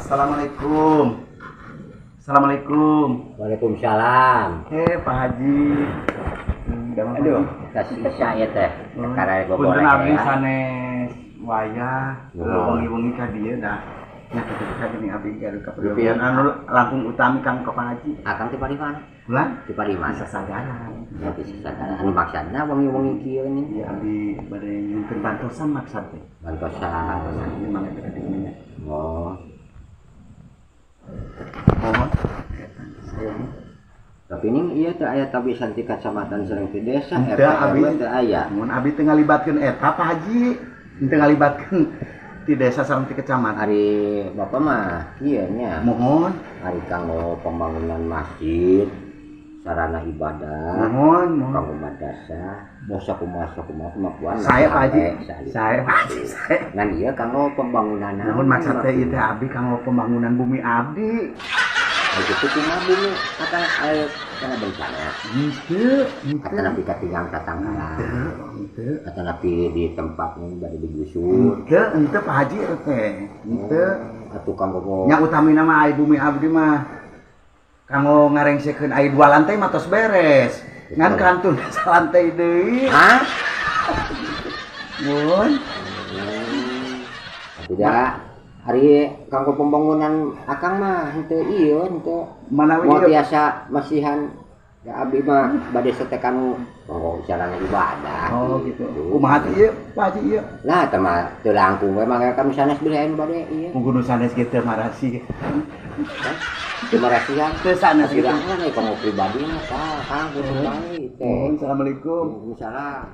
Assalamualaikum. Assalamualaikum. Waalaikumsalam. Pak Haji. Aduh, kasih saya teh. Karena Punten abdi sanes wayah wengi-wengi ka dieu dah. Nya kitu gini abdi gaduh kaperluan anu langkung utami kang ka Pak Haji. Akang ti mana? Bulan? Ti mana? Sasagaran. Ti sasagaran. Anu maksudna wengi-wengi kieu nih? Iya, abdi bade nyuhunkeun bantosan maksud teh. Bantosan. Bantosan ieu mangga ka dieu. Oh. Mohon. Tapi ini iya teh aya tabisan ti kacamatan sareng ti desa. Henteu abdi teu aya. Mun abdi teu ngalibatkeun eta Pak Haji, henteu ngalibatkeun ti desa sareng ti kecamatan. Ari bapak mah kieu nya. Mohon. Ari kanggo pembangunan masjid, sarana ibadah. Mohon, mohon. Kanggo madrasah, bosa kumaha kumaha kemampuan. Saya Pak Haji. Saya Pak Haji, saya. Ngan ieu kanggo pembangunan. Mohon maksud teh ieu teh abdi kanggo pembangunan bumi abdi. Itu kumaha bumi kata air kana bencana. Henteu, henteu. Kata nabi katingang tatangkalan. Henteu. Kata nabi di tempat nu bade digusur. Henteu, henteu Pak Haji teh. Henteu. Atuh kanggo nya utamina mah ai bumi abdi mah kanggo ngarengsekeun ai dua lantai mah tos beres. Ngan kantun salantai deui. Hah? Mun. Tidak. Ari kanggo pembangunan akang mah henteu ieu henteu manawi moal biasa masihan da abdi mah bade sete kanu kanggo sarana ibadah. Oh gitu. Kumaha teh ieu Pak Haji ieu? Lah teh mah teu langkung we mah kanu sanes bilih anu bade ieu. Mungkin nu sanes ge teu marasi. Teu marasihan. Teu sanes gitu. Kan kanggo pribadi mah tah kang kudu bae teh. Assalamualaikum. Waalaikumsalam.